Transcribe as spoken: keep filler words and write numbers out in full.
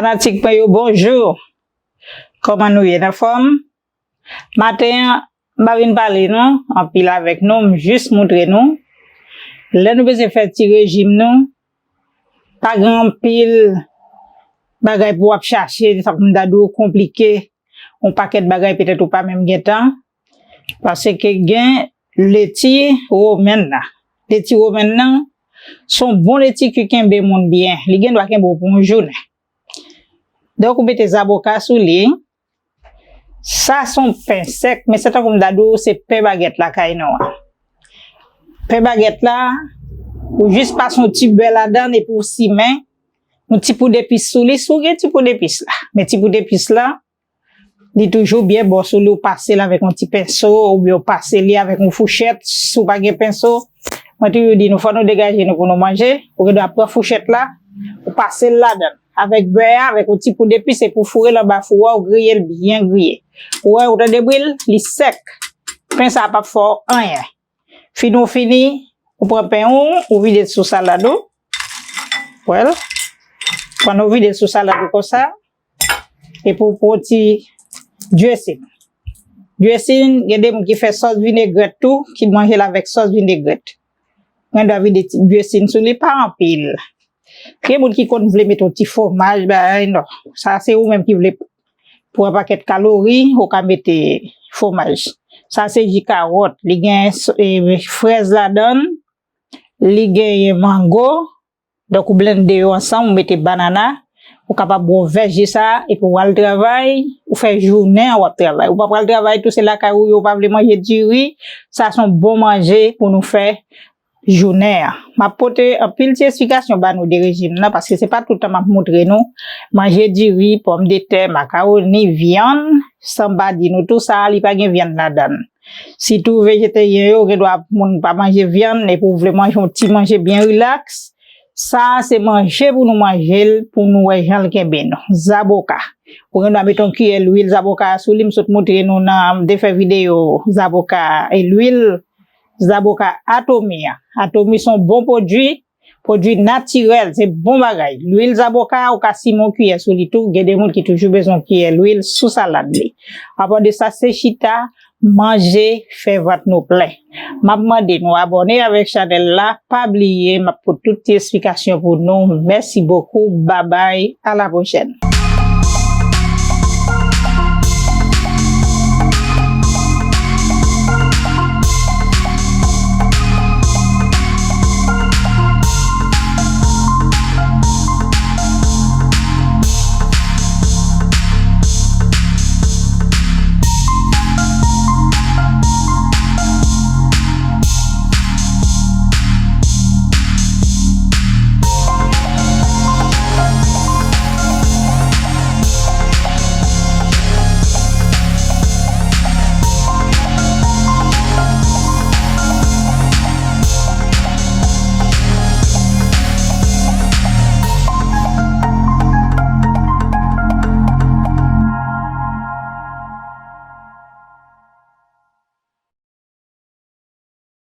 Fanatik mwen yo, bonjou. Kòman nou ye? Nan fòm? Maten an, m pa vin pale non anpil avèk nou, m jis moutre nou. Lè nou bezwen fè ti rejim nou, pa gen anpil bagay pou w ap chache, sa pou m ta di w konplike, yon pakèt bagay petèt ou pa menm gen tan. Paske gen leti womèn nan. Leti womèn nan, se yon bon leti ki kenbe moun byen. Li gen dwa kenbe w pou yon jounen. Donk, ou mete zaboka sou li. Sa se yon pen sèk, men se tankou m ta di w, se pen bagèt lakay nou an. Pen bagèt la, ou jis pase yon ti bè ladan l epi w simen yon ti poud epis sou li, si w gen ti poud epis la. Men ti poud epis la, li toujou byen bon sou li, ou pase l avèk yon ti penso, oubyen ou pase li avèk yon fouchèt, si w pa gen penso. Mwen toujou di nou, fò nou degaje nou pou nou manje. Ou gen dwa pran fouchèt la, ou pase l ladan l. Avèk bè a, avèk yon ti poud epis, epi w foure l anba fou a, ou griye l byen griye. Ou wè, ou tande bri l, li sèk. Pen sa a p ap fè w anyen. Fini w fini, ou pran pen ou, ou vide l sou salad ou. Wè l. Pandan w vide l sou salad ou konsa, epi w pran ti dressing. Dressing, gen de moun ki fè sòs vinegrèt tou, ki manje l avèk sòs vinegrèt. Mwen dwa vide ti dressing sou li, pa anpil. Gen moun ki konn vle mete yon ti fwomaj, bagay, non. Sa se ou menm ki vle pran pakèt kalori, ou ka mete fwomaj. Sa se ji kawòt, li gen s- e, frèz ladan l, li genyen mango, donk ou blende yo ansanm, ou mete banana, ou kapab bwè yon vè ji sa, epi w al travay, ou fè jounen an w ap travay. Ou pa pral travay tou, se lakay ou ye, ou pa vle manje diri, sa se yon bon manje pou nou fè jounen an. M ap pote anpil ti esplikasyon ba nou de rejim nan, paske se pa tout tan m ap moutre nou manje diri, pòmdetè, makawoni, vyann, san m pa di nou tou sa, li pa gen vyann ladan l. Sitou vejeteryen yo, gen dwa moun pa manje vyann, epi w vle manje yon ti manje byen rilaks, sa se manje pou nou manje l, pou nou wè jan l kenbe nou. Zaboka. Ou gen dwa mete yon kiyè lwil zaboka sou li, m sot moutre nou nan, m te fè videyo zaboka e lwil. Zaboka Atomy an. Atomy se yon bon pwodui, pwodui natirèl, se bon bagay. Lwil zaboka, ou ka simen yon kiyè sou li tou. Gen de moun ki toujou bezwen yon kiyè lwil sou salad li. Apa de sa, se chita, manje, fè vant nou plen. M ap mande nou abòne avèk chanèl la, pa bliye, m ap pote tout ti esplikasyon pou nou. Mèsi bokou, babay, a la pwochèn.